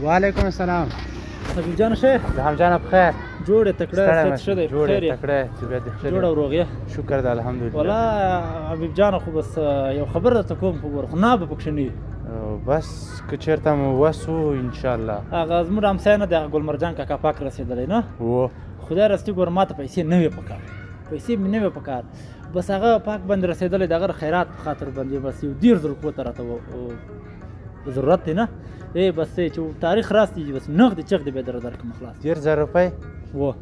وعلیکم السلام. حبیب جان ښه؟ الهام جانه بخیر. جوړ یې، تکړه ستړی صحت مه ښه دی؟ جوړ بخیر یې یې؟ تکړه طبیعت دې ښه جوړ دی؟ او روغ یې؟ شکر ده الحمدلله. ولا حبیب جان، خو بس یو خبر درته کوم، خو ګوره خو نه به پکښې نه وي. بس که چېرته مو وس و انشاءالله. هغه زموږ همسایه نه دی، هغه ګل مرجان کاکا پاک رسېدلی نه و خدای راستی ګوره ما ته پیسې نه وې پکار، پیسې مې نه وې پکار، بس هغه پاک باندې رسېدلی د هغه خیرات په خاطر باندې بس یو 30 روپو ته راته ضرورت دی نه ای، بس چې تاریخ راستي بس نغدې چغدې به در درکړم خلاص. 30,000 روپۍ؟ و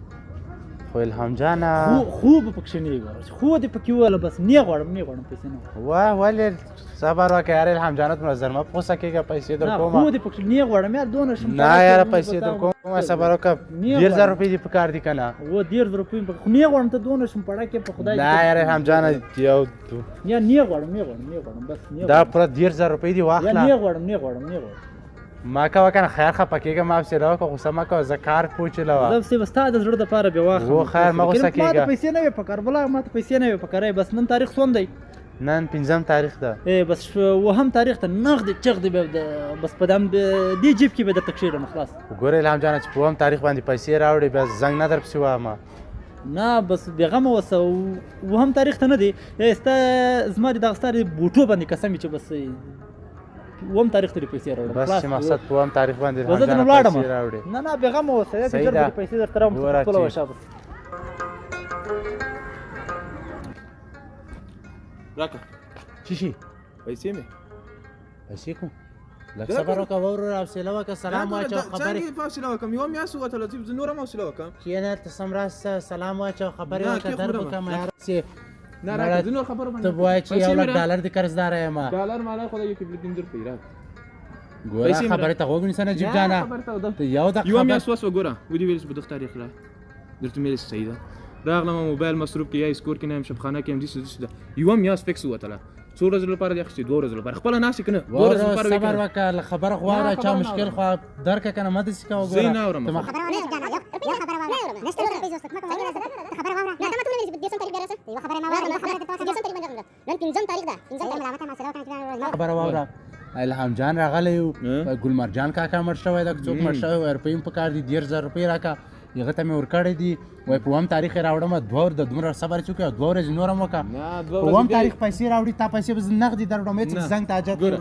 خو الهام جانه خو به پکښې نه وي ګوره، خو دې پکې وویله بس نه غواړم، نه غواړم پیسې نه غواړم. واه ولې صبر وکړه یار الهام جانه، دومره زر مه په غوسه کېږه، پیسې در نه خو کومه. دې پکښې نه غواړم یار، دونه شم نه یاره پیسې در کومه، صبر وکړه. نه 30,000 غواړم. روپۍ دې پکار دي که نه؟ و 30 روپۍ پکې خو نه غواړم، ته دونه شم پړه کې په خدای. نه یاره الهام جانه یو یا نه غواړم، نه غواړم، نه غواړم بس نه دا غواړم. پوره 30,000 روپۍ دې یا واخله. نه غواړم، نه غواړم، نه غواړم. ما کوه که نه، خیر خفه کېږه ما پسې راوکړه، غوسه مه کوه، زه کار پوچلوه. زه پسې به ستا د زړه دپاره بې واخلم. و خیر، مه غوسه ما ته کېږه. پیسې نه وې پکار، بلا ما ته پیسې نه وې پکار. بس نن تاریخ څوم دی؟ نن پنځم تاریخ ده. ای بس وهم تاریخ ته نغدې چغدې به بس په دم دې جیب کې به درته کښېږدم خلاص. وګوره الهام جانه چې په اووم تاریخ باندې پیسې راوړې بیا زنګ نه درپسې وایم. نه بس بېغمه اوسه، اووم تاریخ ته نه دی ستا زما د دغه ستا د بوټو باندې قسم وي چې بس اووم تاریخ ته دې پیسې راوړم بس خلاص. چې مقصد په اووم تاریخ باندې زه الهام درنه جانه ولاړم. پیسې راوړې. نه نه بېغمه اوسه، صحیح ژر به ده. دې پیسې درته راوړم، ګوره خپله چې- وشه بس. راکه. څه شي؟ پیسې مې. پیسې کوم؟ لږ دا صبر کوم؟ وکړه وروره، حوصله وکړه، سلام واچوه خبرې. څنګه فاصله وکم؟ یوه میاشت ووتله چې زه نوره هم حوصله وکم. کښېنه ته سم راسه، سلام واچوه خبرې نه، وکړه، کښېښوده در به. به کړم یار چې نه مړه راکه، زه نور خبره باندې ته به وایې چې پیسې یو مې لک را- ډالر دې قرضداره یم. ډالر مالا خدای یو کبل پنځه روپۍ راکړه. ګوره پیسې مې خبرې ته غوږ ونیسه نجیب نه، جانه. خبرې ته ته یو د یوه خبر- میاشت وسوه ګوره، ودې ویل چې په دغه تاریخ را درته مې ویل چې صحیح ده. راغلم موبایل مصروف کې یا سکور کې نه یم، شبخانه کې یم، داسې داسې ده. یوه میاشت فکس ووتله. څو ورځې لپاره دې اخیستې؟ دوه ورځې لپاره. خپله ناست یې که نه؟ دوه ورځې وروره لپاره وې که صبر نه؟ وکړه، له خبره خو واوره، نه، چا خبره نه مشکل اورم. خو درکه که نه، مه داسې کوه زه یې ګوره. نه اورم. ته ما- خبره واوره، الهام جان راغلی یو، ها؟ ګل مرجان کاکا مړ شوی ده که څوک مړ شوی وای، روپۍ هم پکار دي، 30,000 روپۍ راکړه. هغه ته مې ورکړی دي، وایي په اووم تاریخ یې راوړم. دوه د دومره صبر چې وکړې، دوه ورځې نور هم وکړه. نه، دوه په اووم ورځې تاریخ پیسې راوړي، تا پیسې به زه نغدې دروړم، هېڅ نه. زنګ ته حاجت ګوره.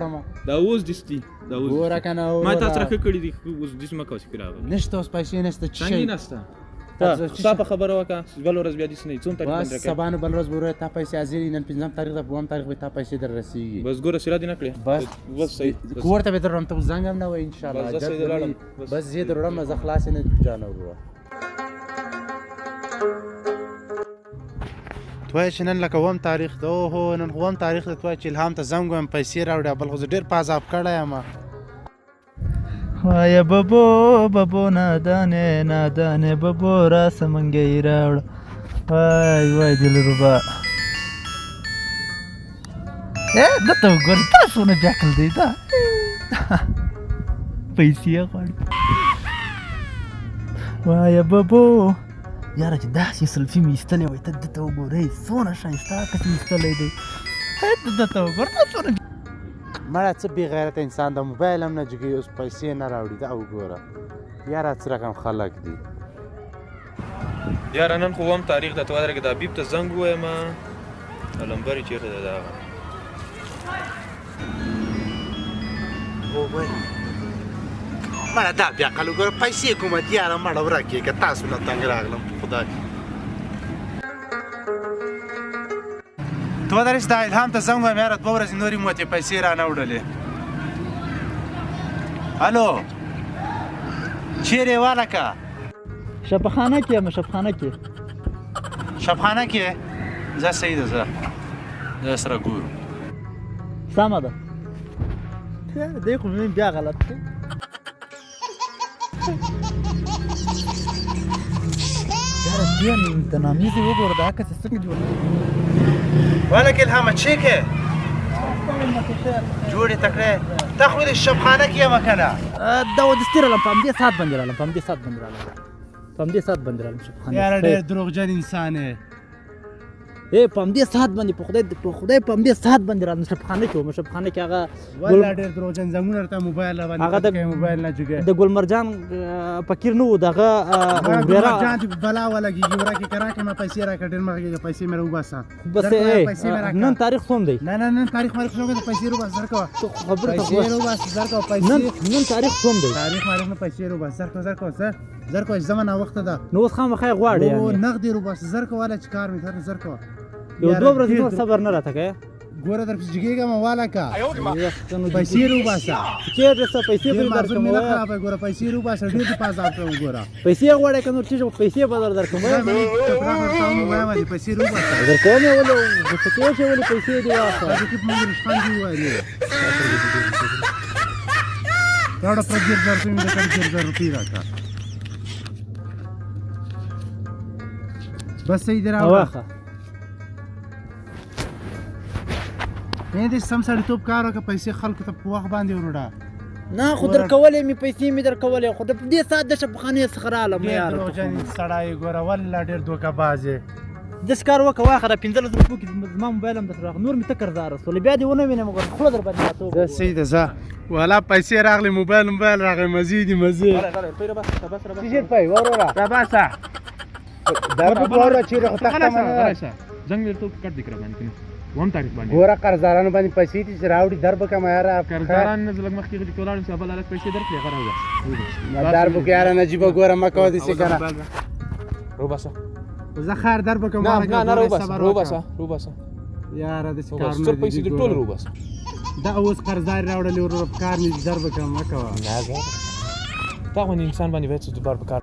نه. دا اوس دې ستي، دا اوس ګوره که نه ما تا سره وروره. ښه کړي دي، اوس داسې مه کوه چې راغلی. نشته اوس پیسې نشته، څه څنګه شی؟ نشته؟ ته تا څه ستا شی؟ په خبره وکړه، بل ورځ بیا داسې نه وي. څوم تاریخ بس باندې راکوې؟ سبا نه بل ورځ به وروره تا پیسې حاضرې، نن پنځم تاریخ ده، په اووم تاریخ به تا پیسې در رسېږي. بس ګوره سره دې نه کړې. بس بس صحیح، بس. کور ته به دروړم، ته زنګ هم نه وایې انشاءالله. بس زه حاجت صحیح به نه لاړم. وي. بس. بس زه یې دروړم، زه خلاص یې نه جانه وروره. ته وایې چې نن لکه اووم تاریخ ده، اوهو نن خو اووم تاریخ ده، ته وایې چې الهام ته زنګ ووایم پیسې راوړي، بل خو زه ډېر په عذاب کړی یم. وایه ببو ببو نادانې نادانې ببو راسه منګی راوړه، وای وای دلربا. ای ده ته وګوره، دا څونه بېعقل دی، دا پیسې غواړي. وایه ببو یاره چې داسې سلفي مې ایستلې وای، ته ده ته وګوره څونه ښایسته عکس مې ایستلی دی. ده ته وګوره دا څونه مړه څه بې غیرته انسان ده، موبایل هم نه جګوي، اوس پیسې نه راوړي. دا وګوره یاره څه رقم خلک دي. یاره نن خو اووم تاریخ ده، ته ودرېږه د حبیب ته زنګ ووایم. دا لمبر یې چېرته ده؟ دا هغه. مړه دا بیا عقل وګوره، پیسې کومه دي یاره، مړه ورک یې که تاسو نه تنګ راغلم په خدای. ته ودرېږه دا الهام ته زنګ ووایم، یاره دوه ورځې نورې مو ورته پیسې رانه وړلې. الو چیرې والکه؟ شپخانه کې یم، شپخانه کې. شپخانه کې؟ ځه صحیح ده، ځه زه سره ګورو. سمه ده. دی خو مې بیا غلط دی. یاره دې د نامیزې وګوره، دا عکس یې څنګه جوړ کړی. ولکه الهامه چې کې جوړې تکړه، تا خو دې شپخانه کې یم که نه؟ دا ودستي رالم، په همدې ساعت باندې رالم، په همدې ساعت باندې رالم. په همدې ساعت باندې رالم شفاخانې. یاره ډېر دروغجن انسان یې. ای په همدې ساعت باندې، په خدای، په خدای په همدې ساعت باندې رالم، شفاخانه کې وم، شفاخانه کې هغه والله ډېر دروغجن زنګونه راته موبایل را باندې هغه د موبایل نه جوګه. د ګل مرجان فقیر نه و، دغه ورېره جان دې بلا ولګېږي، ورکې که راکړې ما پیسې راکړه، ډېر مه غږېږه، پیسې مې راوباسه. بس نن تاریخ څوم دی؟ نه نه، نن تاریخ ماریخ څوم دی؟ پیسې راوباسه، زر کوه. خبرې ته پیسې راوباسه، زر کوه پیسې. نن تاریخ څوم دی؟ تاریخ ماریخ نه، پیسې راوباسه، زر کوه، زر کوه، زر زر کوه، زما ناوخته ده. نو اوس خامخا یې غواړې؟ یعنې نغدې راوباسه، زر کوه، واله چې کار مې زر زر کوه. یو دوه ورځې نور صبر نه راته کوې؟ ګوره درپسې جګېږم، واله که پیسې راوباسه. چېرته څه پیسې پرې درکوم؟ مې نه خرابوې، ګوره پیسې راوباسه، ډېر دې په عذاب کړم. ګوره پیسې غواړې که نور څه؟ پیسې به در درکوم. وایم دې پیسې راوباسه. درکوم یې، ولې غوسه کېږې؟ ولې پیسې دې واخله؟ دې په موږ رشخند دې وویلې راوړه، پر 30,000 روپۍ مې درکړې، 30,000 روپۍ راکړه، بس صحیح دی، راوړه. واخله. نه دې سم سړیتوب کار وکړه، پیسې خلکو ته په وخت باندې وروړه. نه خو درکولې مې پیسې مې درکولې، خو د دې ساعت د شفاخانې څخه رالم. ډېر یاره دروغجن سړی یې، ګوره والله ډېر دوکه باز یې. داسې کار وکړه، واخله دا 15 روپو کې زما موبایل هم درته راغی، نور مې ته قرضداره سولې، بیا دې ونه وینم، ګوره خوله در باندې ماتوم. زه صحیح ده، ځه والا پیسې راغلې، موبایل راغی، مزې دي مزې. څه شي روپۍ وروره؟ راباسه. دا به وروره چېرې خو تخته مننه. زنګ درته کټ دې کړه باندې کنه وم تاریخ باندې. ګوره قرضدارانو باندې پیسې دي چې راوړي در به کړم یاره. قرضداران نه، زه لږ مخکې غلي ولاړم چې بل هلک پیسې درکړې، هغه راوباسه. در به کړم یاره نجیبه، ګوره مه کوه داسې که نه. راوباسه. زه خیر در به کړم. نه نه نه، راوباسه راوباسه راوباسه یاره، داسې کارونه ستر پیسې دې ټول راوباسه. دا اوس قرضدار راوړلې وروره، په کار مې در به کړم، مه کوه. نه تا غوندې انسان باندې باید څه دوبار په کار.